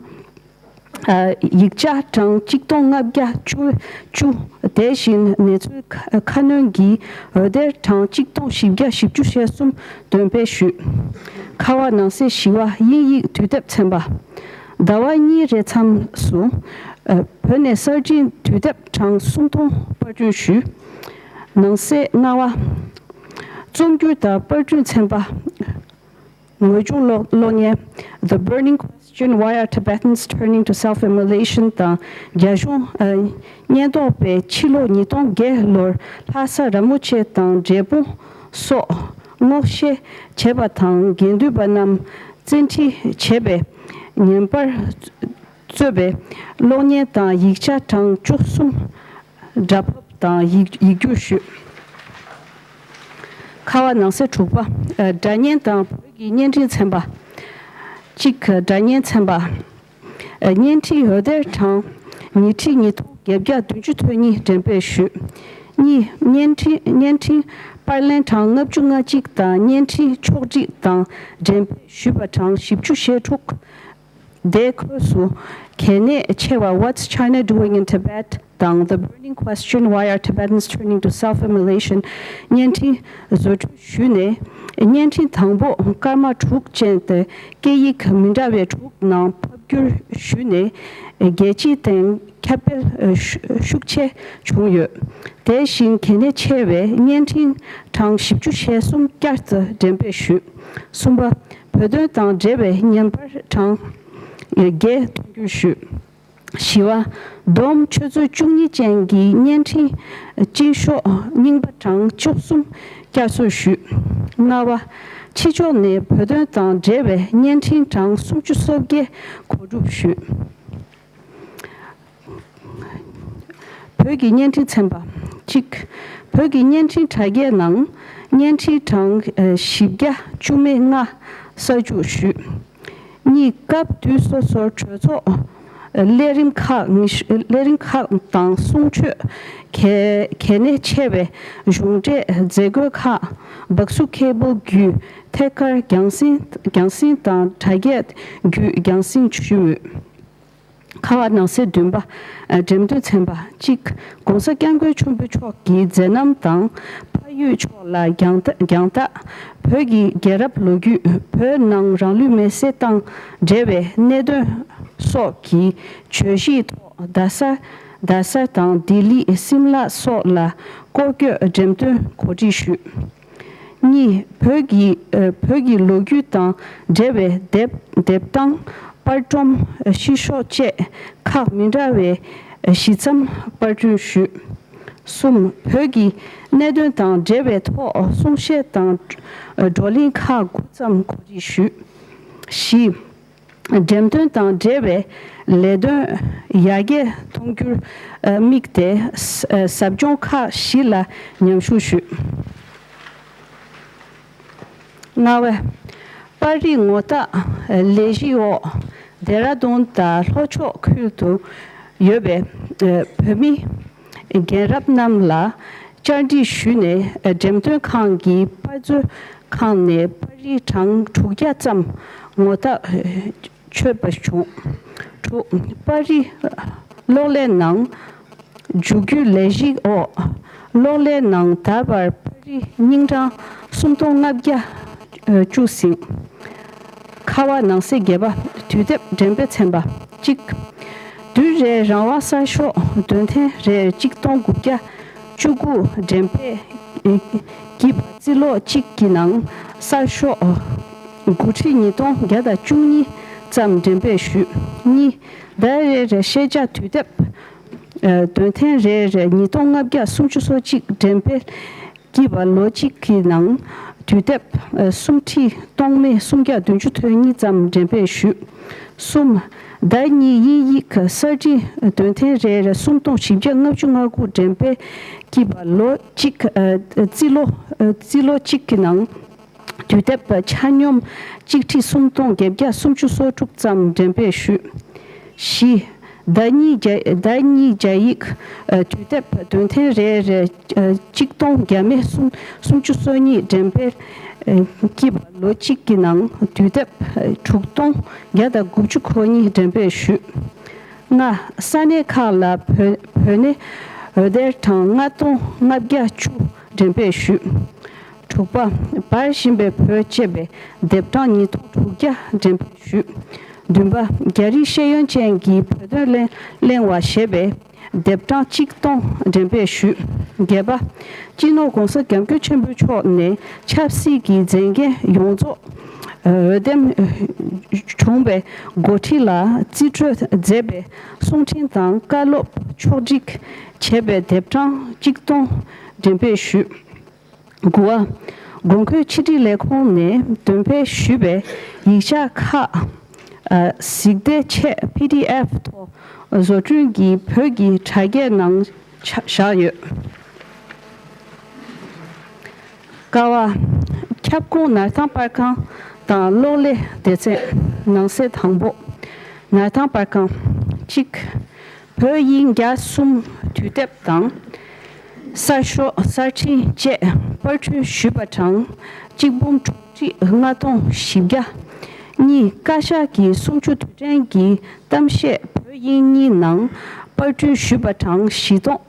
ཨ། ཡིག་ཆ་གྲངས་གཅིག་སྟོང་ལྔ་བརྒྱ་བཅུ་བཅུ། དེ་བཞིན་གནས་ཚུལ་ཁ་ཁ་སྣོན་གྱི་འོད་སྡེར་གྲངས་གཅིག་སྟོང་བཞི་བརྒྱ་བཞི་བཅུ་ཞེ་གསུམ་འདོན་སྤེལ་ཞུས། ཁ་བ་ནང་གསེས་བཞི་པ། དབྱིན་ཡིག་དུས་དེབ་ཚན་པ། ཟླ་བ་གཉིས་རེའི་མཚམས་སུ། ཨ། བོད་ནས་གསར་འཕྲིན་དུས་དེབ་གྲངས་སུམ་སྟོང་པར་སྐྲུན་ཞུས། ནང་གསེས་ལྔ་པ། རྩོམ་སྒྱུར་དང་པར་སྐྲུན་ཚན་པ། ངོས་སྦྱོང་གློག་གློག་བརྙན། The Burning Question: Why Are Tibetans Turning to Self-Immolation དང་རྒྱ་གཞུང་ཨ་ཉེན་རྟོག་པས་ཕྱི་ལོ་ཉིས་སྟོང་བརྒྱད་ལོར་ལྷ་ས་ར་མོ་ཆེ་དང་འབྲས་སྤུངས་སོགས་སྔོག་བཤེར་བྱས་པ་དང་། དགེ་འདུན་པ་རྣམས་བཙན་ཁྲིད་བྱས་པའི་ངན་པར་གཙོས་པའི་གློག་བརྙན་དང་ཡིག་ཆ་གྲངས་བཅུ་གསུམ་སྒྲ་ཕབ་དང་ཡིག་ཡིག་སྒྱུར་ཞུས། ཁ་བ་ནང་གསེས་དྲུག་པ། ཨ་སྒྲ་བརྙན་དང་བོད་ གི་བརྙན་འཕྲིན་ཚན་པ། གཅིག་སྒྲ་བརྙན་ཚན་པ། བརྙན་འཕྲིན་འོད་སྡེར་གྲངས་ཉིས་ཁྲི་ཉིས་སྟོང་བརྒྱད་བརྒྱ་བདུན་ཅུ་དོན་གཉིས་འགྲེམས་སྤེལ་ཞུས། གཉིས། བརྙན་འཕྲིན་བརྙན་འཕྲིན་པར་ལེན་གྲངས་ལྔ་བཅུ་ང་གཅིག་དང་བརྙན་འཕྲིན་ཕྱོགས་སྒྲིག་དང་འགྲེམས་སྤེལ་ཞུས་པ་གྲངས་བཞི་བཅུ་ཞེ་དྲུག་དེའི་ཁོངས་སུ་གལ་གནད་ཆེ་བ། What's China Doing in Tibet? དང་The Burning Question, Why Are Tibetans Turning to Self-Immolation? བརྙན་འཕྲིན་བཟོ་སྐྲུན་ཞུས་ནས། བརྙན་འཕྲིན་དང་པོ་སྐར་མ་དྲུག་ཅན་དེ་སྐད་ཡིག་མི་འདྲ་བའི་དྲུག་ནང་ཕབ་བསྒྱུར་ཞུས་ནས། རྒྱལ་སྤྱིའི་སྟེང་ཁྱབ་སྤེལ་ཤུགས་ཆེ་བྱུང་ཡོད། དེ་བཞིན་གལ་གནད་ཆེ་བའི་བརྙན་འཕྲིན་གྲངས་བཞི་བཅུ་ཞེ་གསུམ་བསྐྱར་དུ་འགྲེམས་སྤེལ་ཞུས། གསུམ་པ། བོད་དོན་དང་འབྲེལ་བའི་བརྙན་པར་གྲངས་བརྒྱད་དོན་འཁྱོལ་ཞུས། བཞི་བ། བསྡོམས་ཆུ་ཚོད་བཅུ་གཉིས་ཅན་གྱི་བརྙན་འཕྲིན་སྤྱི་ཤོག་རྙིང་པ་གྲངས་བཅུ་གསུམ་བསྐྱར་གསོ་ཞུས། ལྔ་བ། ཕྱི་ཕྱོགས་ནས་བོད་དོན་དང་འབྲེལ་བའི་བརྙན་འཕྲིན་གྲངས་སུམ་ཅུ་སོ་བརྒྱད་གོ་སྒྲུབ་ཞུས། བོད་ཀྱི་བརྙན་འཕྲིན་ཚན་པ། གཅིག་བོད་ཀྱི་བརྙན་འཕྲིན་དྲ་རྒྱའི་ནང་བརྙན་འཕྲིན་གྲངས་བཞི་བརྒྱ་བཅུ་མེད་ལྔ་གསར་འཇུག་ཞུས། གཉིས། སྐབས་དུས་སོ་སོར་གྲོས་ཚོགས། ལས་རིམ་ཁག་ལས་རིམ་ཁག་དང་གསུང་ཆོས། གལ་གལ་གནད་ཆེ་བའི་གཞུང་འབྲེལ་མཛད་སྒོ་ཁག་སྦག་སུ་ཁེ་བོལ་བརྒྱུད་ཐད་ཀར་རྒྱང་སྲིང་རྒྱང་སྲིང་དང་དྲ་རྒྱ་བརྒྱུད་རྒྱང་སྲིང་ཞུས་མུས། ཁ་བ་ནང་གསེས་བདུན་པ། འགྲེམས་སྟོན་ཚན་པ། གཅིག ༸གོང་ས་༸སྐྱབས་མགོན་ཆེན་པོ་མཆོག་གི་མཛད་རྣམ་དང་། ཕ་ཡུལ་ཕྱོགས་ལ་རྒྱང་ལྟ་རྒྱང་ལྟ། བོད་ཀྱི་རྒྱལ་རབས་ལོ་རྒྱུས། བོད་ནང་རང་ལུས་མེར་སྲེག་དང་འབྲེལ་བའི་གནད་དོན་སོགས་ཀྱི་བརྗོད་གཞིའི་ཐོག་རྡ་ས། རྡ་ས་དང་ལྡི་ལི། སིམ་ལ་སོགས་ལ་སྐོར་སྐྱོད་འགྲེམས་སྟོན་གོ་སྒྲིག་ཞུས། གཉིས། བོད་ཀྱི་ཨ། བོད་ཀྱི་ལོ་རྒྱུས་དང་འབྲེལ་བའི་དེབ་དེབ་དང་པར་སྒྲོམ། ཨ། ཕྱི་ཤོག་བཅས་ཁག་མི་འདྲ་བའི་ཨ། ཞིབ་མཚམས་པར་སྐྲུན་ཞུས། གསུམ། བོད་ཀྱི་གནད་དོན་དང་འབྲེལ་བའི་ཐོག་གསུང་བཤད་དང་ཨ། བགྲོ་གླེང་ཁག་དགུ་ཙམ་གོ་སྒྲིག་ཞུས། བཞི། འགྲེམས་སྟོན་དང་འབྲེལ་བའི་ལས་དོན་ཡར་རྒྱས་གཏོང་རྒྱུར་དམིགས་ཏེ་ཟབ་སྦྱོང་ཁག་བཞི་ལ་མཉམ་ཞུགས་ཞུས། ལྔ་བ། པར་རིས་ངོ་རྟགས་ལས་གཞིའི་འོག་ལྡེ་ར་ལྡུན་དང་ལྷོ་ཕྱོགས་ཁུལ་དུ་ཡོད་པའི་བོད་མི་རྒན་རབས་རྣམས་ལ་བཅར་འདྲི་ཞུས་ནས། འགྲེམས་སྟོན་ཁང་གི་པར་མཛོད་ཁང་ནས་པར་རིས་གྲངས་དྲུག་བརྒྱ་ཙམ་ངོ་རྟགས་ཆོད་པ་བྱུང་། དྲུག་པར་རིས་གློག་ཀླད་ནང་འཇུག་རྒྱུའི་ལས་གཞིའི་འོག་གློག་ཀླད་ནང་ད་བར་པར་རིས་རྙིང་གྲངས་སུམ་སྟོང་ལྔ་བརྒྱ་བཅུ་ཟིན། ཁ་བ་ནང་གསེས་བརྒྱད་པ། དུས་དེབ་འགྲེམས་སྤེལ་ཚན་པ། གཅིག་དུས་རེའི་རང་དབང་གསར་ཤོག་དོན་ཐེངས་རེར་གཅིག་སྟོང་དགུ་བརྒྱ་བཅུ་དགུ་འགྲེམས་སྤེལ་བགྱིས་པ། རྩིས་ལོ་གཅིག་གི་ནང་གསར་ཤོག་དགུ་ཁྲི་ཉིས་སྟོང་བརྒྱ་དང་བཅུ་གཉིས་ཙམ་འགྲེམས་སྤེལ་ཞུས། གཉིས། ཟླ་རེར་ཤེས་བྱ་དུས་དེབ་དོན་ཐེངས་རེར་ཉིས་སྟོང་ལྔ་བརྒྱ་སུམ་ཅུ་སོ་གཅིག་འགྲེམས་སྤེལ་བགྱིས་པ། ལོ་གཅིག་གི་ནང་དུས་དེབ་སུམ་ཁྲི་སྟོང་མེད་སུམ་བརྒྱ་བདུན་ཅུ་དོན་གཉིས་ཙམ་འགྲེམས་སྤེལ་ཞུས། གསུམ། ཟླ་གཉིས་དབྱིན་ཡིག་གསར་བྲིས་དོན་ཐེངས་རེར་སུམ་སྟོང་བཞི་བརྒྱ་ལྔ་བཅུ་ང་དགུ་འགྲེམས་སྤེལ་བགྱིས་པ། ལོ་གཅིག་ཨ། རྩིས་ལོ་ཨ། རྩིས་ལོ་གཅིག་གི་ནང་དུས་དེབ་ཆ་སྙོམས་གཅིག་ཁྲི་སུམ་སྟོང་བརྒྱད་བརྒྱ་སུམ་ཅུ་སོ་དྲུག་ཙམ་འགྲེམས་སྤེལ་ཞུས། བཞི། ཟླ་གཉིས་རྒྱ་ཟླ་གཉིས་རྒྱ་ཡིག་ཨ། དུས་དེབ་དོན་ཐེངས་རེར་ཨ། གཅིག་སྟོང་བརྒྱ་མེད་སུམ་སུམ་ཅུ་སོ་གཉིས་འགྲེམས་སྤེལ་ཨ། བགྱིས་པ། ལོ་གཅིག་གི་ནང་དུས་དེབ་ཨ། དྲུག་སྟོང་བརྒྱ་དང་དགུ་བཅུ་གོ་གཉིས་འགྲེམས་སྤེལ་ཞུས། ལྔ། ས་གནས་ཁག་ལ་བོད་བོད་གནས་འོད་སྡེར་གྲངས་ལྔ་སྟོང་ལྔ་བརྒྱ་བཅུ་འགྲེམས་སྤེལ་ཞུས། དྲུག་པ། འབར་བཞིན་པའི་བོད་ཅེས་པའི་དེབ་གྲངས་ཉིས་སྟོང་དྲུག་བརྒྱ་འགྲེམས་སྤེལ་ཞུས། བདུན་པ། རྒྱ་རིགས་ཤེས་ཡོན་ཅན་གྱི་བོད་དོན་གླེང་གླེང་བ་ཞེས་པའི་དེབ་གྲངས་གཅིག་སྟོང་འགྲེམས་སྤེལ་ཞུས། བརྒྱད་པ། སྤྱི་ནོར་༸གོང་ས་༸སྐྱབས་མགོན་ཆེན་པོ་མཆོག་ནས་ཆབ་སྲིད་ཀྱི་མཛད་འགན་ཡོངས་རྫོགས་འོས་འདེམས་བྱུང་བའི་འགོ་ཁྲིད་ལ་རྩིས་སྤྲོད་མཛད་པའི་གསུང་འཕྲིན་དང་བཀའ་སློབ་ཕྱོགས་སྒྲིག་བྱས་པའི་དེབ་གྲངས་གཅིག་སྟོང་འགྲེམས་སྤེལ་ཞུས། དགུ་བ། དགོས་མཁོའི་ཕྱི་དྲིལ་ལས་ཁུངས་ནས་འདོན་སྤེལ་ཞུས་པའི་ཡིག་ཆ་ཁག་ཨ། གཟིགས་བདེ་ཆེད་པི་ཌི་ཨེཕ་ཐོག་བཟོ་སྐྲུན་གྱིས་བོད་ཀྱི་དྲ་རྒྱའི་ནང་ཆ་བཞག་ཡོད། ཀ་བ། ཁྱབ་ཁོངས་ནར་ཐང་པར་ཁང་ དང་གློག་ཀླད་སྡེ་ཚན། ནང་གསེས་དང་པོ། ནར་ཐང་པར་ཁང་། གཅིག་བོད་དབྱིན་རྒྱ་གསུམ་དུས་དེབ་དང་། གསར་ཤོག་གསར་འཕྲིན་བཅས་པར་སྐྲུན་ཞུས་པ་གྲངས་གཅིག་འབུམ་དྲུག་ཁྲི་ལྔ་སྟོང་བཞི་བརྒྱ། གཉིས། བཀའ་ཤག་གི་གསུམ་བཅུ་དུས་དྲན་གྱི་གཏམ་བཤད་བོད་དབྱིན་གཉིས་ནང་པར་སྐྲུན་ཞུས་པ་གྲངས་བཞི་སྟོང་།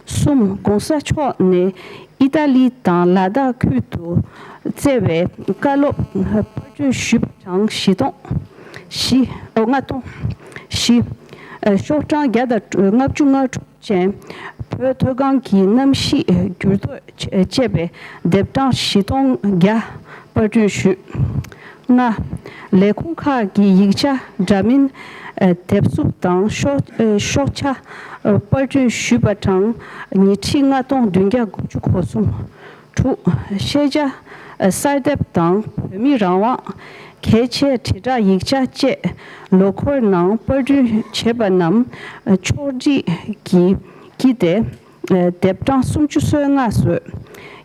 གསུམ། ༸གོང་ས་མཆོག་ནས་ཨི་ཏཱ་ལི་དང་ལ་དྭགས་ཁུལ་དུ་བསྩལ་བའི་བཀའ་སློབ་པར་སྐྲུན་ཞུས་པ་གྲངས་བཞི་སྟོང་། བཞི། ཨོ། ལྔ་སྟོང་། བཞི། ཨ། ཤོག་གྲངས་བརྒྱ་དང་ལྔ་བཅུ་ང་དྲུག་ཅན། བོད་མཐོ་སྒང་གི་གནམ་གཤིས་འགྱུར་ལྡོག་བཅས་པའི་དེབ་གྲངས་བཞི་སྟོང་བརྒྱ་པར་སྐྲུན་ཞུས། ལྔ། ལས་ཁུངས་ཁག་གི་ཡིག་ཆ་འདྲ་མིན། ཨ། དེབ་གཟུགས་དང་ཤོག་ཨ། ཤོག་ཆ། ཨ། པར་སྐྲུན་ཞུས་པ་གྲངས་ཉི་ཁྲི་ལྔ་སྟོང་བདུན་བརྒྱ་དགུ་བཅུ་གོ་གསུམ། དྲུག་ཤེས་བྱ། ཨ། གསར་དེབ་དང་བོད་མི་རང་དབང་གལ་ཆེའི་དྲིལ་བསྒྲགས་ཡིག་ཆ་བཅས་ལོ་འཁོར་ནང་པར་སྐྲུན་བྱས་པ་རྣམས་ཕྱོགས་སྒྲིག་གིས་བསྐྱིས་ཏེ། ཨ། དེབ་གྲངས་སུམ་ཅུ་སོ་ལྔ་བཟོས།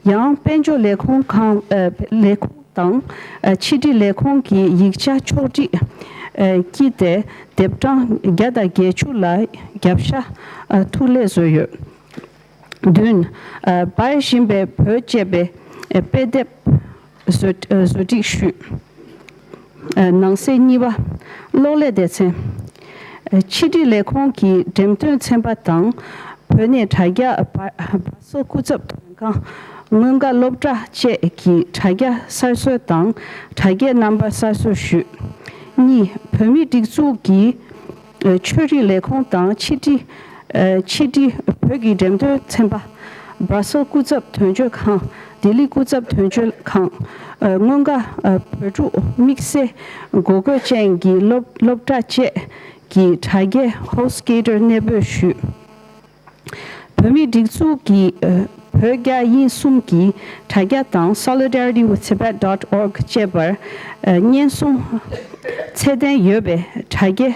ཡང་དཔལ་འབྱོར་ལས་ཁུངས་ཁང་། ཨ། ལས་ཁུངས་དང་། ཨ། ཕྱི་དྲིལ་ལས་ཁུངས་ཀྱི་ཡིག་ཆ་ཕྱོགས་སྒྲིག་ཨ། བསྐྱིས་ཏེ་དེབ་གྲངས་བརྒྱ་དང་བརྒྱད་ཅུ་ལ་རྒྱབ་ཤ། ཨ། ཐུག་ལེ་བཟོས་ཡོད། བདུན། ཨ། འབར་བཞིན་པའི་བོད་ཅེས་པའི། ཨ། དཔེ་དེབ་བཟོ། ཨ། བཟོ་སྒྲིག་ཞུས། ཨ། ནང་གསེས་གཉིས་པ། གློག་ཀླད་སྡེ་ཚན། ཨ། ཕྱི་དྲིལ་ལས་ཁུངས་ཀྱི་འགྲེམས་སྟོན་ཚན་པ་དང་བོད་གནས་དྲ་རྒྱ་བྷ་ར་སེལ་སྐུ་ཚབ་དོན་ཁང་། སྔོན་དགའ་སློབ་གྲྭ་བཅས་ཀྱི་དྲ་རྒྱ་གསར་བཟོ་དང་དྲ་རྒྱའི་རྣམ་པ་གསར་བཟོ་ཞུས། གཉིས། བོད་མིའི་སྒྲིག་འཛུགས་ཀྱི་ཆོས་རིག་ལས་ཁུངས་དང་ཕྱི་དྲིལ། ཕྱི་དྲིལ་བོད་ཀྱི་འགྲེམས་སྟོན་ཚན་པ། སྦྲ་སེལ་སྐུ་ཚབ་དོན་གཅོད་ཁང་། ལྡི་ལི་སྐུ་ཚབ་དོན་གཅོད་ཁང་། སྔོན་དགའ་བོད་ཕྲུག་དམིགས་བསལ་དགོས་མཁོ་ཅན་གྱི་སློབ་སློབ་གྲྭ་བཅས་ཀྱི་དྲ་རྒྱའི་ཧོ་སི་ཀེ་ཊར་གནས་སྤོས་ཞུས། བོད་མིའི་སྒྲིག་འཛུགས་ཀྱི་བོད་རྒྱ་དབྱིན་གསུམ་གྱི་དྲ་རྒྱ་དང་Solidarity with Tibet dot org ཅེས་པར་བརྙན་སྲུང་ཚད་ལྡན་ཡོད་པའི་དྲ་རྒྱའི་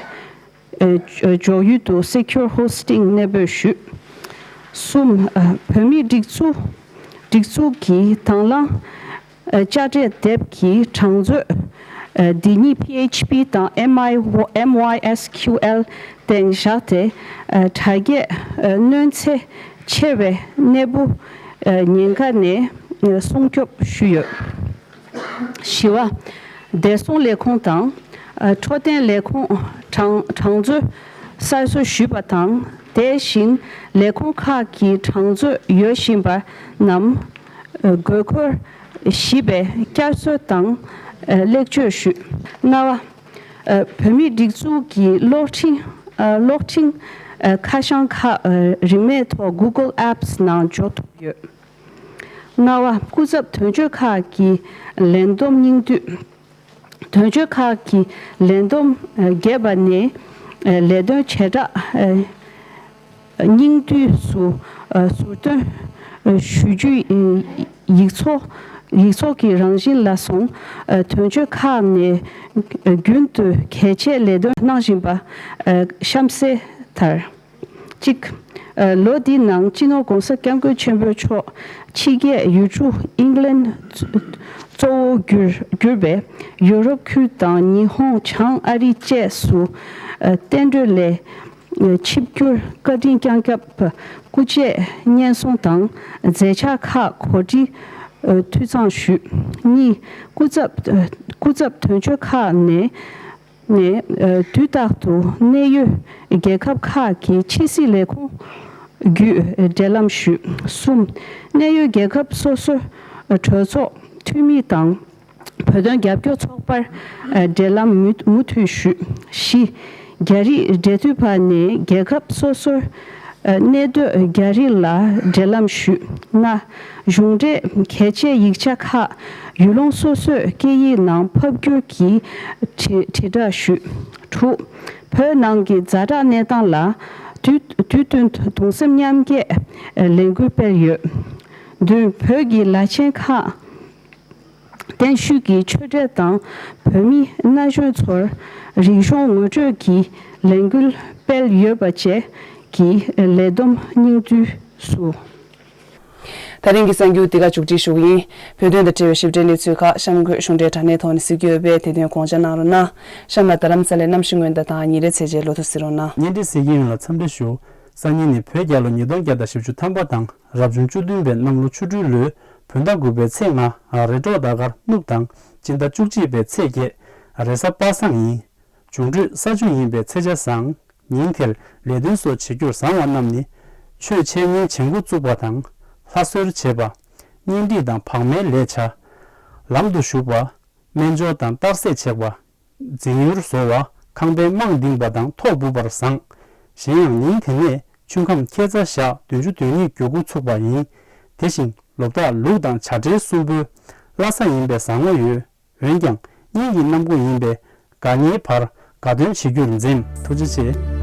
འཇོག་ཡུལ་དུ་Secure Hosting གནས་སྤོས་ཞུས། གསུམ། བོད་མིའི་སྒྲིག་འཛུགས་སྒྲིག་འཛུགས་ཀྱི་དང་བླངས་དཔྱ་ཁྲལ་དེབ་ཀྱི་གྲངས་མཛོད་འདི་ཉིད་P H P དང་M I M Y S Q L སྟེང་བཞག་སྟེ། དྲ་རྒྱའི་གནོད་འཚེ་ཆེ་བའི་གནས་བབ་ཉེན་ཁ་ནས་སྲུང་སྐྱོབ་ཞུས་ཡོད། བཞི་བ། བདེ་སྲུང་ལས་ཁུངས་དང་འཕྲོད་བསྟེན་ལས་ཁུངས་གྲངས་གྲངས་མཛོད་གསར་བཟོ་ཞུས་པ་དང་། དེ་བཞིན་ལས་ཁུངས་ཁག་གི་གྲངས་མཛོད་ཡོད་བཞིན་པ་རྣམས་དགོས་མཁོར་གཞིགས་པའི་བསྐྱར་བཟོ་དང་ལེགས་བཅོས་ཞུས། ལྔ་བ། བོད་མིའི་སྒྲིག་འཛུགས་ཀྱི་གློག་འཕྲིན་གློག་འཕྲིན་ཁ་བྱང་ཁག་རིན་མེད་ཐོག་Google Apps ནང་འཇོག་ཐུབ་ཡོད། ལྔ་བ། སྐུ་ཚབ་དོན་གཅོད་ཁག་གི་ལས་བསྡོམས་སྙིང་བསྡུས། དོན་གཅོད་ཁག་གི་ལས་བསྡོམས་རྒྱས་པ་ནས་ལས་དོན་བྱེ་བྲག་སྙིང་བསྡུས་སུ་ཟུར་འདོན་ཞུ་རྒྱུ་ཡིག་ཚོགས་ཡིག་ཚོགས་ཀྱི་རང་བཞིན་ལ་སོང་། དོན་གཅོད་ཁག་ནས་རྒྱུན་དུ་གལ་ཆེའི་ལས་དོན་གནང་བཞིན་པ་གཤམ་གསལ་ལྟར། གཅིག་ལོ་འདིའི་ནང་སྤྱི་ནོར་༸གོང་ས་༸སྐྱབས་མགོན་ཆེན་པོ་མཆོག་ཕྱི་རྒྱལ་ཡུལ་གྲུ་ཨིང་ལན་གཙོ་བོ་གྱུར་གྱུར་པའི་ཡུ་རོབ་ཁུལ་དང་ཉི་ཧོང་། བྱང་ཨ་རི་བཅས་སུ་བསྟན་འགྲོའི་ལས་ཆིབས་བསྒྱུར་བཀའ་དྲིན་བསྐྱངས་སྐབས་སྐུ་ཆས་ཉེན་སྲུང་དང་མཛད་འཆར་ཁག་གོ་སྒྲིག་འཐུས་ཚང་ཞུས། གཉིས། སྐུ་ཚབ་སྐུ་ཚབ་དོན་གཅོད་ཁག་ནས་ནས་དུས་རྟག་ཏུ་གནད་ཡོད་རྒྱལ་ཁབ་ཁག་གི་ཕྱི་སྲིད་ལས་ཁུངས་བརྒྱུད་འབྲེལ་ལམ་ཞུས། གསུམ། གནད་ཡོད་རྒྱལ་ཁབ་སོ་སོའི་གྲོས་ཚོགས་འཐུས་མི་དང་བོད་དོན་རྒྱབ་སྐྱོར་ཚོགས་པར་འབྲེལ་ལམ་མུ་མུ་མཐུད་ཞུས། བཞི། རྒྱ་རིགས་འབྲེལ་མཐུད་པ་ནས་རྒྱལ་ཁབ་སོ་སོའི་གནས་སྡོད་རྒྱ་རིགས་ལ་འབྲེལ་ལམ་ཞུས། ལྔ། གཞུང་འབྲེལ་གལ་ཆེའི་ཡིག་ཆ་ཁག་ཡུལ་ལུང་སོ་སོའི་སྐད་ཡིག་ནང་ཕབ་བསྒྱུར་གྱིས་དྲིལ་དྲིལ་བསྒྲགས་ཞུས། དྲུག་བོད་ནང་གི་ཛ་དྲག་གནས་སྟངས་ལ་དུས་དུས་བསྟུན་དུ་གདུང་སེམས་མཉམ་སྐྱེད་ལས་འགུལ་སྤེལ་ཡོད། བདུན། བོད་ཀྱི་ལ་ཆེན་ཁག་བརྟན་བཞུགས་ཀྱི་ཆོས་འབྲེལ་དང་བོད་མི་ན་གཞོན་ཚོར་རིག་གཞུང་ངོ་སྤྲོད་ཀྱི་ལས་འགུལ་སྤེལ་ཡོད་པ་བཅས་ཀྱི་ལས་བསྡོམས་སྙིང་བསྡུས་སུ། ད་རིང་གི་གསར་འགྱུར་འདི་ག་མཇུག་སྒྲིལ་ཞུ་གི་ཡིན། བོད་དོན་དང་འབྲེལ་བའི་ཞིབ་ཕྲའི་གནས་ཚུལ་ཁག་གཤམ་འཁོད་གཞུང་འབྲེལ་དྲ་གནས་ཐོག་ནས་གཟིགས་རྒྱུ་ཡོད་པས། དེ་དོན་དགོངས་འཇགས་གནང་རོགས་གནང་། གཤམ་ལ་རྡ་རམ་ས་ལའི་གནམ་གཤིས་སྔོན་བརྡ་དང་ཉིན་རེའི་ཚེས་གཅིག་ལོ་ཐོ་གཟིགས་རོགས་གནང་། བརྙན་འཕྲིན་གཟིགས་མཁན་ཡོངས་ལ་འཚམས་འདྲི་ཞུ། སང་ཉིན་ནི་བོད་རྒྱལ་ལོ་ཉིས་སྟོང་བརྒྱ་དང་བཞི་བཅུ་ཐམ་པ་དང་། རབ་བྱུང་བཅུ་བདུན་པའི་གནམ་ལོ་ཆུ་སྦྲུལ་ལོའི་བོད་ཟླ་དགུ་པའི་ཚེས་ལྔ། རེས་གྲོགས་ཟླ་སྐར་སྣུབས་དང་། སྤྱི་ཟླ་བཅུ་གཅིག་པའི་ཚེས་བརྒྱད། རེས་གཟའ་པ་སངས་ཡིན། འབྱུང་འཕྲོད་ས་བཅུ་ཡིན་པའི་ཚེས་ཆ་བཟང་། ཉིན་དེར་ལས་དོན་སོགས་བྱེད་རྒྱུར་བཟང་བ་རྣམས་ནི། ཆོས་འཆད་ཉན་བྱེད་འགོ་བཙུགས་པ་དང་། ལྷ་གསོལ་བྱེད་པ། གཉེན་སྒྲིག་དང་བག་མའི་ལས་བྱ། ལམ་དུ་ཞུགས་པ། སྨན་སྦྱོར་དང་གཏར་སྲེག་བྱེད་པ། རྫིང་ཡུར་བཟོ་བ། ཁང་པའི་རྨང་ལྡིང་བ་དང་ཐོག་འབུབ་པར་བཟང་། གཞན་ཡང་ཉིན་དེ་ནས་ཆུ་ཁམས་ཁྱད་མཚར་ཞག་བདུན་ཅུ་དོན་གཉིས་འགྱོ་འགོ་ཚུགས་པ་ཡིན། དེ་བཞིན་ལོ་བདག་ལུག་དང་བྱ་སྤྲེལ་གསུམ་པོའི་བླ་གཟའ་ཡིན་པས་བཟང་ངོ་ཡོད། འོན་ཀྱང་གཉེན་གྱི་གནམ་སྒོ་ཡིན་པས་དགའ་ཉེའི་བར་དགའ་སྟོན་བྱེད་རྒྱུར་འཛེམ། ཐུགས་རྗེ་ཆེ།